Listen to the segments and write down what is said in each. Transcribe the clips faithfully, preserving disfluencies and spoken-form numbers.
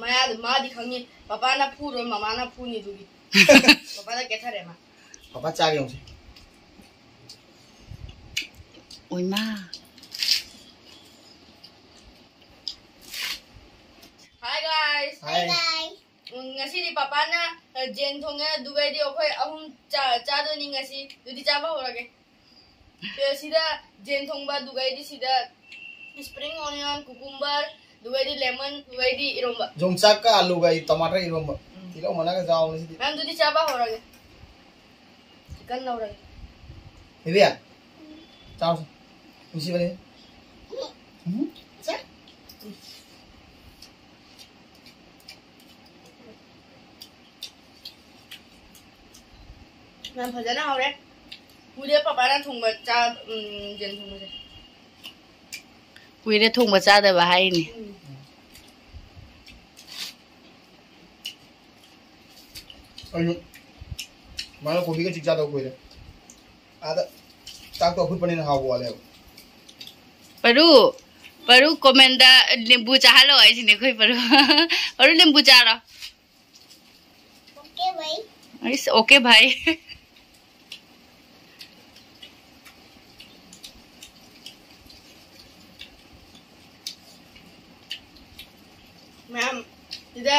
ꯃꯌꯥꯗꯨ ꯃꯥꯗꯤ ꯈꯪꯉꯤ꯫ ꯄꯄꯥꯅ ꯐꯨꯔꯣꯏ, ꯃꯃꯥꯅ ꯐꯨꯅꯤ ꯑꯗꯨꯒꯤ꯫ ꯄꯄꯥꯗ ꯀꯦꯊꯔꯦ ꯃꯥ꯫ ꯄꯄꯥ ꯆꯥꯒꯦ ꯌꯦꯡꯉꯨꯁꯦ꯫ ꯎꯏꯃꯥ꯫ Hi guys. Hi. ꯎꯝ, ꯉꯁꯤꯗꯤ ꯄꯄꯥꯅ, ꯑ, ꯖꯦꯟ ꯊꯣꯡꯉꯦ, ꯑꯗꯨꯒꯩꯗꯤ ꯑꯩꯈꯣꯏ ꯑꯍꯨꯝ ꯆꯥ-, ꯆꯥꯗꯣꯏꯅꯤ ꯉꯁꯤ꯫ ꯑꯗꯨꯗꯤ ꯆꯥꯕ ꯍꯧꯔꯒꯦ꯫ ꯁꯤꯗ ꯖꯦꯟ ꯊꯣꯡꯕ, ꯑꯗꯨꯒꯩꯗꯤ ꯁꯤꯗ spring onion, cucumber, ꯑꯗꯨꯒꯩꯗꯤ lemon, ꯑꯗꯨꯒꯩꯗꯤ ꯏꯔꯣꯝꯕ꯫ ꯌꯣꯡꯆꯥꯛꯀ ꯑꯂꯨꯒ ꯇꯃꯥꯇꯔ ꯏꯔꯣꯝꯕ꯫ ꯎꯝ꯫ ꯇꯤꯜꯍꯧ ꯃꯅꯥꯒ ꯌꯥꯎꯕꯅꯦ ꯁꯤꯗꯤ꯫ ꯃꯌꯥꯝ, ꯑꯗꯨꯗꯤ ꯆꯥꯕ ꯍꯧꯔꯒꯦ꯫ Chicken ꯂꯧꯔꯒꯦ꯫ ꯕꯦꯕꯤ, ꯆꯥꯎꯁꯦ꯫ ꯅꯨꯡꯁꯤꯕꯅꯦ꯫ ꯎꯝ, ꯆꯥ꯫ ꯌꯥꯝ ꯐꯖꯅ ꯍꯧꯔꯦ꯫ ꯀꯨꯏꯔꯦ ꯄꯄꯥꯅ ꯊꯣꯡꯕ ꯆꯥ-, ꯎꯝ, ꯌꯦꯟ ꯊꯣꯡꯕꯁꯦ꯫ ꯀꯨꯏꯔꯦ ꯊꯣꯡꯕ ꯆꯥꯗꯕ ꯍꯥꯏꯅꯤ꯫ ꯎꯝ꯫ ꯑꯩꯁꯨ ꯃꯥꯅ ꯀꯣꯕꯤꯒ ꯆꯤꯛ ꯆꯥꯗꯕ ꯀꯨꯏꯔꯦ꯫ ꯑꯥꯗ ꯆꯥꯛꯇꯣ ꯑꯐꯨꯠꯄꯅꯤꯅ ꯍꯥꯎꯕ ꯋꯥꯠꯂꯦꯕ꯫ ꯄꯔꯨ, ꯄꯔꯨ comment ꯗ ꯂꯤꯝꯕꯨ ꯆꯥꯍꯜꯂꯣ ꯍꯥꯏꯁꯤꯅꯦ ꯑꯩꯈꯣꯏ ꯄꯔꯨ꯫ ꯄꯔꯨ ꯂꯤꯝꯕꯨ ꯆꯥꯔꯣ꯫ OK भाई꯫ ꯑꯩꯁ, OK भाई꯫ ꯃꯌꯥꯝ ꯁꯤꯗ,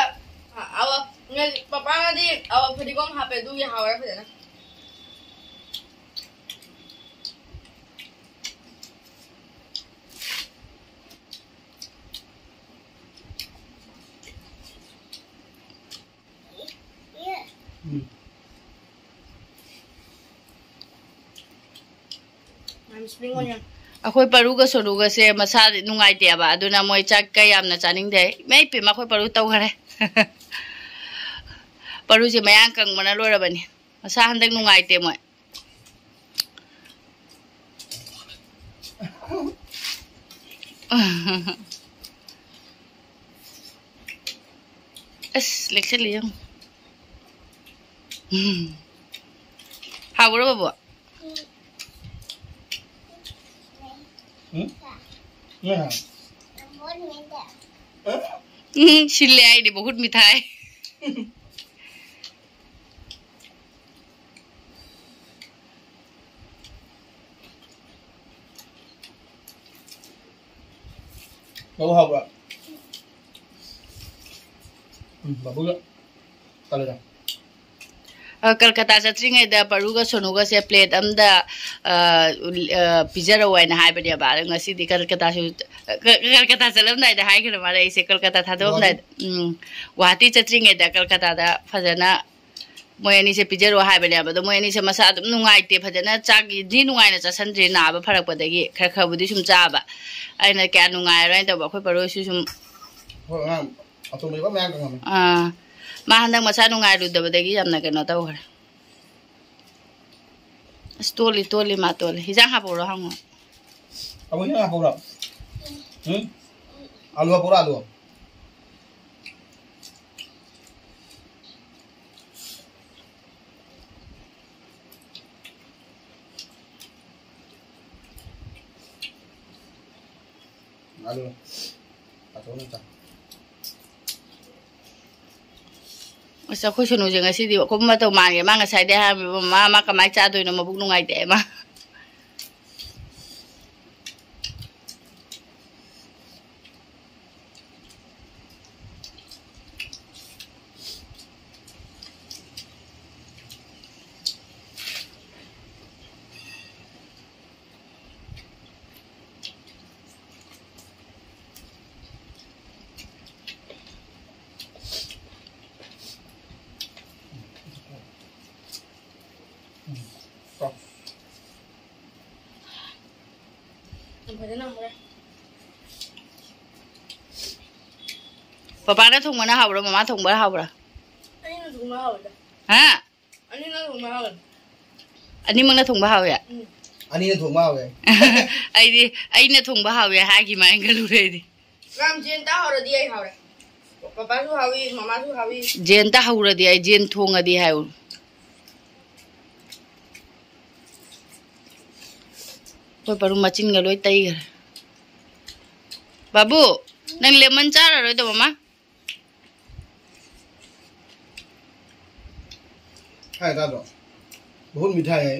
ꯑ, ꯑꯋꯥ, ꯉ-, ꯄꯄꯥꯅꯗꯤ ꯑꯋꯥ ꯐꯗꯤꯒꯣꯝ ꯍꯥꯞꯄꯦ, ꯑꯗꯨꯒꯤ ꯍꯥꯎꯔꯦ ꯐꯖꯅ꯫ ꯎꯝ꯫ ꯌꯥꯝ spring onion꯫ ꯑꯩꯈꯣꯏ ꯄꯔꯨꯒ ꯁꯣꯅꯨꯒꯁꯦ ꯃꯁꯥ ꯅꯨꯡꯉꯥꯏꯇꯦꯕ, ꯑꯗꯨꯅ ꯃꯣꯏ ꯆꯥꯛ ꯀꯌꯥ ꯌꯥꯝꯅ ꯆꯥꯅꯤꯡꯗꯦ꯫ ꯏꯃꯥ ꯏꯄꯦꯝꯃ, ꯑꯩꯈꯣꯏ ꯄꯔꯨ ꯇꯧꯈꯔꯦ꯫ ꯄꯔꯨꯁꯦ ꯃꯌꯥꯡ ꯀꯪꯕꯅ ꯂꯣꯏꯔꯕꯅꯤ꯫ ꯃꯁꯥ ꯍꯟꯗꯛ ꯅꯨꯡꯉꯥꯏꯇꯦ ꯃꯣꯏ꯫ ꯑꯁ, ꯂꯦꯛꯁꯜꯂꯤ ꯌꯦꯡꯉꯨ꯫ ꯎꯝ꯫ ꯍꯥꯎꯕ꯭ꯔꯣ, ꯕꯕꯨ? ꯎꯝ? ꯎꯝ? ꯎꯝ? ꯎꯝ, ꯁꯤꯜꯂꯦ ꯍꯥꯏꯗꯤ ꯃꯈꯨꯠ ꯃꯤꯊꯥꯏ꯫ ꯕꯥꯕꯨ ꯍꯥꯎꯕ꯭ꯔꯥ? ꯎꯝ, ꯕꯥꯕꯨꯒ ꯇꯜꯂꯦꯗ꯫ ꯑ, ꯀꯜꯀꯇꯥ ꯆꯠꯇ꯭ꯔꯤꯉꯩꯗ ꯄꯔꯨꯒ ꯁꯣꯅꯨꯒꯁꯦ plate ꯑꯝꯗ, ꯑ, ꯑ, ꯄꯤꯖꯔꯛꯑꯣ ꯍꯥꯏꯅ ꯍꯥꯏꯕꯅꯦꯕ꯫ ꯑꯗꯣ ꯉꯁꯤꯗꯤ ꯀꯜꯀꯇꯥꯁꯨ, ꯀ-, ꯀꯜꯀꯇꯥ ꯆꯠꯂꯝꯗꯥꯏꯗ ꯍꯥꯏꯈ꯭ꯔ ꯃꯥꯜꯂꯦ ꯑꯩꯁꯦ, ꯀꯜꯀꯇꯥ ꯊꯥꯗꯣꯛꯑꯝꯗꯥꯏꯗ꯫ ꯒꯨꯋꯥꯍꯥꯇꯤ꯫ ꯎꯝ, ꯒꯨꯋꯥꯍꯥꯇꯤ ꯆꯠꯇ꯭ꯔꯤꯉꯩꯗ ꯀꯜꯀꯇꯥꯗ ꯐꯖꯅ ꯃꯣꯏ ꯑꯅꯤꯁꯦ ꯄꯤꯖꯔꯛꯑꯣ ꯍꯥꯏꯕꯅꯦꯕ꯫ ꯑꯗꯣ ꯃꯣꯏ ꯑꯅꯤꯁꯦ ꯃꯁꯥ ꯑꯗꯨꯝ ꯅꯨꯡꯉꯥꯏꯇꯦ, ꯐꯖꯅ ꯆꯥꯛ ꯏꯟꯊꯤ ꯅꯨꯡꯉꯥꯏꯅ ꯆꯥꯁꯟꯗ꯭ꯔꯦ ꯅꯥꯕ ꯐꯔꯛꯄꯗꯒꯤ꯫ ꯈꯔ ꯈꯔꯕꯨꯗꯤ ꯁꯨꯝ ꯆꯥꯕ꯫ ꯑꯩꯅ ꯀꯌꯥ ꯅꯨꯡꯉꯥꯏꯔꯔꯣꯏꯅ ꯇꯧꯕ꯫ ꯑꯩꯈꯣꯏ ꯄꯔꯣꯏꯁꯨ ꯁꯨꯝ ꯑꯥ, ꯃꯥ ꯍꯟꯗꯛ ꯃꯁꯥ ꯅꯨꯡꯉꯥꯏꯔꯨꯗꯕꯗꯒꯤ ꯌꯥꯝꯅ ꯀꯩꯅꯣ ꯇꯧꯈ꯭ꯔꯦ꯫ ꯑꯁ, ꯇꯣꯜꯂꯤ, ꯇꯣꯜꯂꯤ, ꯃꯥ ꯇꯣꯜꯂꯤ꯫ ꯍꯤꯟꯖꯥꯡ ꯍꯥꯞꯄꯛꯎꯔꯣ ꯍꯪꯉꯣ꯫ ꯑꯃꯨꯛ ꯍꯤꯟꯖꯥꯡ ꯍꯥꯞꯄꯛꯎꯔꯣ? ꯎꯝ? ꯑꯂꯨ ꯍꯥꯞꯄꯛꯎꯔꯣ, ꯑꯂꯨ? ꯑꯗꯨ ꯄꯥꯊꯣꯛꯅ ꯆꯥꯎ꯫ ꯑꯁ, ꯑꯩꯈꯣꯏ ꯁꯣꯅꯨꯁꯦ ꯉꯁꯤꯗꯤ ꯑꯩꯈꯣꯏ ꯃꯇꯧ ꯃꯥꯟꯒꯦ꯫ ꯃꯥ ꯉꯁꯥꯏꯗꯩ ꯍꯥꯏꯔꯝꯃꯤꯕ, "ꯃꯥ, ꯃꯥ ꯀꯃꯥꯏꯅ ꯆꯥꯗꯣꯏꯅꯣ? ꯃꯕꯨꯛ ꯅꯨꯡꯉꯥꯏꯇꯦ ꯍꯥꯏ ꯃꯥ"꯫ ꯌꯥꯝ ꯐꯖꯅ ꯍꯧꯔꯦ꯫ ꯄꯄꯥꯅ ꯊꯣꯡꯕꯅ ꯍꯥꯎꯕ꯭ꯔꯥ, ꯃꯃꯥ ꯊꯣꯡꯕꯅ ꯍꯥꯎꯕ꯭ꯔꯥ? ꯑꯅꯤꯃꯛꯅ ꯊꯣꯡꯕ ꯍꯥꯎꯋꯦ꯫ ꯍꯥ? ꯑꯅꯤꯃꯛꯅ ꯊꯣꯡꯕ ꯍꯥꯎꯋꯦ꯫ ꯎꯝ꯫ ꯑꯅꯤꯅ ꯊꯣꯡꯕ ꯍꯥꯎꯋꯦ꯫ ꯑꯩꯗꯤ ꯑꯩꯅ ꯊꯣꯡꯕ ꯍꯥꯎꯋꯦ ꯍꯥꯏꯈꯤ ꯃꯥꯏꯅ ꯈꯜꯂꯨꯔꯦ ꯑꯩꯗꯤ꯫ ꯃꯥꯝ, ꯖꯦꯟꯇ ꯍꯧꯔꯗꯤ ꯑꯩ ꯍꯧꯔꯦ꯫ ꯄꯄꯥꯁꯨ ꯍꯥꯎꯏ, ꯃꯃꯥꯁꯨ ꯍꯥꯎꯏ꯫ ꯖꯦꯟꯇ ꯍꯧꯔꯗꯤ ꯑꯩ, ꯖꯦꯟ ꯊꯣꯡꯉꯗꯤ ꯍꯥꯏꯌꯨ꯫ ꯑꯩꯈꯣꯏ ꯄꯔꯨ ꯃꯆꯤꯟꯒ ꯂꯣꯏ ꯇꯩꯈ꯭ꯔꯦ꯫ ꯕꯥꯕꯨ, ꯅꯪ lemon ꯆꯥꯔꯔꯣꯏꯗꯣ, ꯃꯃꯥ? ꯍꯥꯏ ꯇꯥꯗ꯭ꯔꯣ? ꯕꯍꯨꯠ ꯃꯤꯊꯥꯏ ꯍꯥꯏ꯫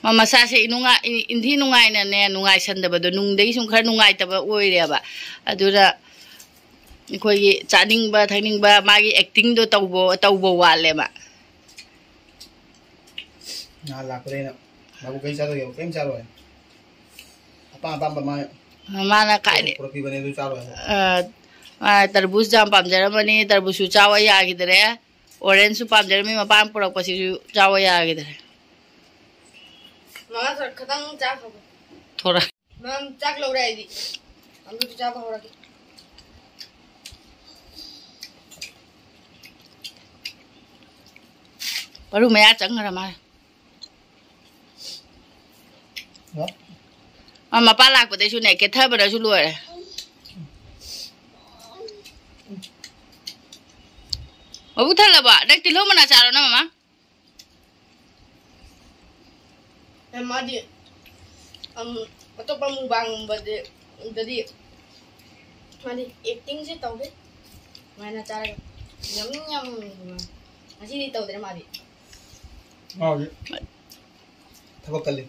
ꯃꯥ ꯃꯁꯥꯁꯦ ꯏꯅꯨꯡꯉꯥꯏ-, ꯏ-, ꯏꯟꯊꯤ ꯅꯨꯡꯉꯥꯏꯅꯅꯦ, ꯅꯨꯡꯉꯥꯏꯁꯟꯗꯕꯗꯣ, ꯅꯨꯡꯗꯒꯤ ꯁꯨꯝ ꯈꯔ ꯅꯨꯡꯉꯥꯏꯇꯕ ꯑꯣꯏꯔꯦꯕ꯫ ꯑꯗꯨꯅ ꯑꯩꯈꯣꯏꯒꯤ ꯆꯥꯅꯤꯡꯕ, ꯊꯛꯅꯤꯡꯕ, ꯃꯥꯒꯤ acting ꯗꯣ ꯇꯧꯕ, ꯇꯧꯕ ꯋꯥꯠꯂꯦꯕ꯫ ꯅꯍꯥꯟ ꯂꯥꯛꯄꯗ ꯑꯩꯅ ꯃꯥꯕꯨ ꯀꯩ ꯆꯥꯗꯣꯏꯒꯦ? ꯀꯩꯝ ꯆꯥꯔꯣꯏ꯫ ꯑꯄꯥꯝ ꯑꯄꯥꯝꯕ ꯃꯥ ꯃꯥꯅ ꯀꯥꯏꯗꯩ-, ꯄꯨꯔꯛꯄꯤꯕꯅꯦ, ꯑꯗꯨ ꯆꯥꯔꯣꯏ ꯍꯥꯏꯕ꯫ ꯑ, ꯃꯥ ꯇꯔꯕꯨꯖ ꯌꯥꯝ ꯄꯥꯝꯖꯔꯝꯕꯅꯤ, ꯇꯔꯕꯨꯖꯁꯨ ꯆꯥꯎ ꯌꯥꯈꯤꯗ꯭ꯔꯦ꯫ Orange ꯁꯨ ꯄꯥꯝꯖꯔꯝꯃꯤ, ꯃꯄꯥꯅ ꯄꯨꯔꯛꯄꯁꯤꯁꯨ ꯆꯥꯎ ꯌꯥꯈꯤꯗ꯭ꯔꯦ꯫ ꯃꯉꯥ ꯈꯛꯇꯪ ꯆꯥꯈ꯭ꯔꯕ꯫ ꯊꯣꯔꯛ꯫ ꯃꯝ, ꯆꯥꯛ ꯂꯧꯔꯦ ꯑꯩꯗꯤ꯫ ꯑꯗꯨꯗꯤ ꯆꯥꯕ ꯍꯧꯔꯒꯦ꯫ ꯃꯔꯨ ꯃꯌꯥ ꯆꯪꯈ꯭ꯔ ꯃꯥꯜꯂꯦ꯫ ꯍꯥ? ꯃꯥ ꯃꯄꯥ ꯂꯥꯛꯄꯗꯩꯁꯨꯅꯦ, ꯀꯦꯊꯕꯅꯁꯨ ꯂꯣꯏꯔꯦ꯫ ꯃꯕꯨꯛ ꯊꯜꯂꯕꯣ? ꯅꯪ ꯇꯤꯜꯍꯧ ꯃꯅꯥ ꯆꯥꯔꯣ, ꯅꯪ ꯃꯃꯥ? ꯑꯦ, ꯃꯥꯗꯤ, ꯑꯝ, ꯑꯇꯣꯞꯄ mukbang ꯒꯨꯝꯕꯗꯤ, ꯗꯗꯤ ꯃꯥꯗꯤ acting ꯁꯦ ꯇꯧꯗꯦ꯫ ꯁꯨꯃꯥꯏꯅ ꯆꯥꯔꯒ ꯌꯝ ꯌꯝ꯫ ꯉꯁꯤꯗꯤ ꯇꯧꯗ꯭ꯔꯦ ꯃꯥꯗꯤ꯫ ꯃꯥꯗꯤ ꯊꯕꯛ ꯀꯜꯂꯤ꯫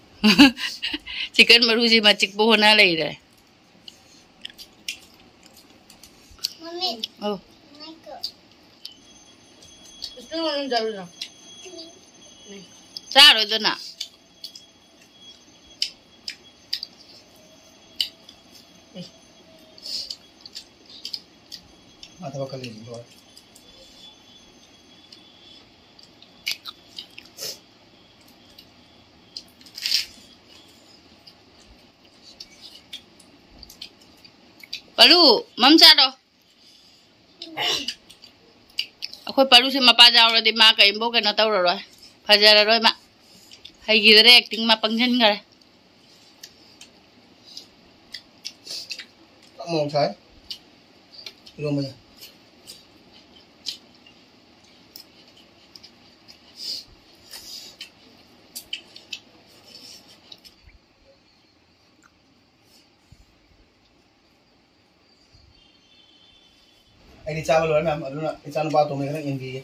Chicken ꯃꯔꯨꯁꯤ ꯃꯆꯤꯛꯄ ꯍꯣꯠꯅ ꯂꯩꯔꯦ꯫ ꯃꯝꯃꯤ꯫ ꯑꯧ꯫ ꯉꯥꯏꯈꯣ꯫ ꯆꯥꯔꯣꯏꯗꯅ꯫ ꯃꯥ ꯊꯕꯛ ꯈꯔ ꯂꯩꯕꯅꯤ ꯂꯣꯏꯔꯦ꯫ ꯄꯥꯂꯨ, ꯃꯝ ꯆꯥꯔꯣ꯫ ꯑꯩꯈꯣꯏ ꯄꯥꯂꯨꯁꯦ ꯃꯄꯥ ꯌꯥꯎꯔꯗꯤ ꯃꯥ ꯀꯔꯤꯝꯐꯥꯎ ꯀꯩꯅꯣ ꯇꯧꯔꯔꯣꯏ, ꯐꯖꯔꯔꯣꯏ ꯃꯥ꯫ ꯍꯩꯈꯤꯗ꯭ꯔꯦ acting, ꯃꯥ ꯄꯪꯁꯤꯟꯈꯔꯦ꯫ ꯃꯣꯔꯣꯛ ꯁꯥꯏ꯫ ꯏꯔꯣꯝꯕꯁꯦ꯫ ꯑꯩꯗꯤ ꯆꯥꯕ ꯂꯣꯏꯔꯦ ꯃꯌꯥꯝ, ꯑꯗꯨꯅ ꯏꯆꯥꯅꯨꯄꯥ ꯑꯇꯣꯝꯕꯤ ꯈꯔ ꯏꯟꯕꯤꯒꯦ꯫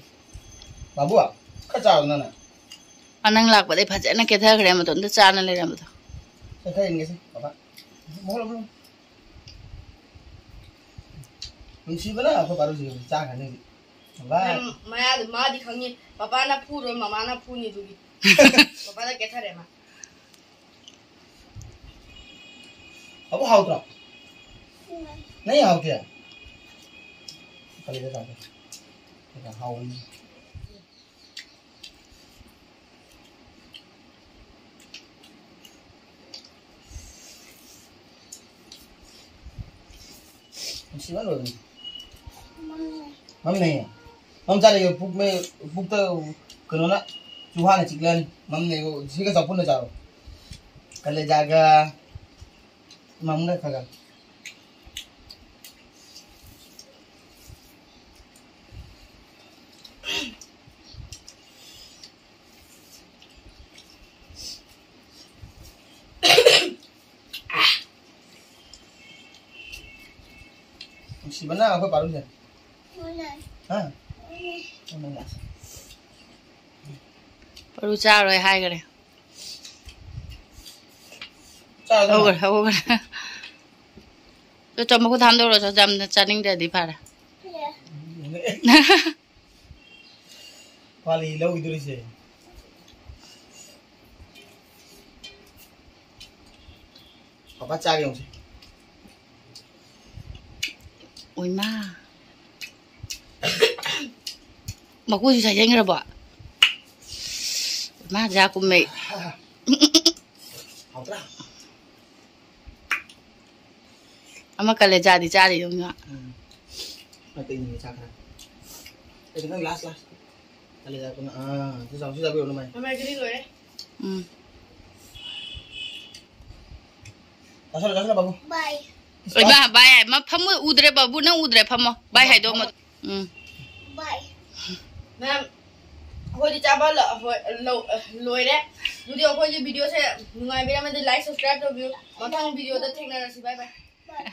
ꯕꯥꯕꯨ, ꯈꯔ ꯆꯥꯔꯣ ꯅꯪꯅ꯫ ꯑ, ꯅꯪ ꯂꯥꯛꯄꯗꯩ ꯐꯖꯅ ꯀꯦꯊꯈ꯭ꯔꯦ, ꯃꯇꯣꯝꯇ ꯆꯥꯅ ꯂꯩꯔꯝꯕꯗꯣ꯫ ꯁꯦ, ꯈꯔ ꯏꯟꯒꯦꯁꯦ, ꯕꯕꯥ꯫ ꯃꯍꯨꯠ ꯑꯃ꯫ ꯅꯨꯡꯁꯤꯕꯅ ꯑꯩꯈꯣꯏ ꯄꯥꯔꯨꯁꯤ ꯆꯥꯈ꯭ꯔꯅꯤ ꯍꯧꯖꯤꯛ꯫ ꯕꯕꯥ꯫ ꯃꯌꯥꯗ ꯃꯥꯗꯤ ꯈꯪꯉꯤ, ꯄꯄꯥꯅ ꯐꯨꯔꯣꯏ, ꯃꯃꯥꯅ ꯐꯨꯅꯤ ꯑꯗꯨꯒꯤ꯫ ꯄꯄꯥꯗ ꯀꯦꯊꯔꯦ ꯃꯥ꯫ ꯑꯕꯨ ꯍꯥꯎꯇ꯭ꯔꯣ? ꯅꯪ ꯍꯥꯎꯇꯦ? ꯀꯔꯤꯗ ꯆꯥꯒꯦ? ꯍꯥꯎꯕꯅꯤ꯫ ꯅꯨꯡꯁꯤꯕ ꯂꯣꯏꯕꯅꯤ꯫ ꯃꯝꯅꯦ꯫ ꯃꯝ ꯆꯥꯔꯤꯒꯦ ꯄꯨꯛ ꯃꯩ, ꯄꯨꯛꯇ ꯀꯩꯅꯣꯅ ꯆꯨꯍꯥꯅ ꯆꯤꯛꯂꯛꯑꯅꯤ꯫ ꯃꯝꯅꯦ꯫ ꯁꯤꯒ ꯆꯥꯎ ꯄꯨꯟꯅ ꯆꯥꯔꯣ꯫ ꯀꯂꯦꯖꯥꯒ ꯃꯝꯒ ꯈꯔ ꯈꯔ꯫ ꯅꯨꯡꯁꯤꯕꯅ ꯑꯩꯈꯣꯏ ꯄꯥꯔꯨꯁꯦ꯫ ꯍꯥ? ꯄꯥꯔꯨ ꯆꯥꯔꯣꯏ ꯍꯥꯏꯈꯔꯦ꯫ ꯆꯥꯔꯣ꯫ ꯍꯧꯈ꯭ꯔꯦ, ꯍꯧꯈ꯭ꯔꯦ꯫ ꯆꯣ, ꯆꯣ, ꯃꯈꯨꯠ ꯍꯥꯝꯗꯧꯔꯣ, ꯆꯣ, ꯌꯥꯝꯅ ꯆꯥꯅꯤꯡꯗ꯭ꯔꯗꯤ ꯐꯔꯦ꯫ ꯄꯥꯂꯤ ꯂꯧꯈꯤꯗꯣꯔꯤꯁꯦ꯫ ꯄꯄꯥ ꯆꯥꯒꯦ ꯌꯦꯡꯉꯨꯁꯦ꯫ ꯑꯣꯏꯃꯥ꯫ ꯃꯀꯨꯁꯨ ꯁꯥꯏꯖꯟꯈ꯭ꯔꯕꯣ? ꯃꯥ ꯖꯥ ꯀꯨꯝꯃꯩ꯫ ꯍꯥꯎꯇ꯭ꯔꯥ? ꯑꯃ ꯀꯂꯦꯖꯥꯗꯤ ꯆꯥꯔꯤ ꯑꯗꯨꯝ ꯉꯥ꯫ ꯎꯝ꯫ ꯅꯠꯇꯦ, ꯏꯅꯦ ꯆꯥꯈ꯭ꯔꯦ꯫ ꯑꯩ ꯈꯤꯇꯪ last, last꯫ ꯀꯂꯦꯖꯥ ꯀꯨꯝꯃꯩ꯫ ꯑꯥ, ꯁꯤ ꯆꯥꯎ, ꯁꯤ ꯆꯥꯕꯤꯔꯣ, ꯅꯃꯥꯏ꯫ ꯃꯃꯥꯏ ꯒ꯭ꯔꯤꯟ ꯂꯣꯏꯔꯦ꯫ ꯎꯝ꯫ ꯆꯥꯁꯜꯂꯣ, ꯆꯥꯁꯜꯂꯣ, ꯕꯥꯕꯨ꯫ ꯕꯥꯏ꯫ ꯑꯣꯏꯃꯥ, ꯕꯥꯏ ꯍꯥꯏ꯫ ꯃꯥ ꯐꯝꯃꯨ, ꯎꯗ꯭ꯔꯦ ꯕꯥꯕꯨ, ꯅꯪ ꯎꯗ꯭ꯔꯦ, ꯐꯝꯃꯣ꯫ ꯕꯥꯏ ꯍꯥꯏꯗꯣꯛꯑꯝꯃꯣ꯫ ꯎꯝ꯫ ꯕꯥꯏ꯫ ꯃꯌꯥꯝ, ꯑꯩꯈꯣꯏꯗꯤ ꯆꯥꯕ ꯂ-, ꯍꯣꯏ, ꯂꯧ-, ꯂꯣꯏꯔꯦ꯫ ꯑꯗꯨꯗꯤ ꯑꯩꯈꯣꯏꯒꯤ videoꯁꯦ ꯅꯨꯡꯉꯥꯏꯕꯤꯔꯝꯃꯗꯤ like, subscribe ꯇꯧꯕꯤꯌꯨ꯫ ꯃꯊꯪ videoꯗ ꯊꯦꯡꯅꯔꯁꯤ꯫ Bye bye꯫ ꯕꯥꯏ꯫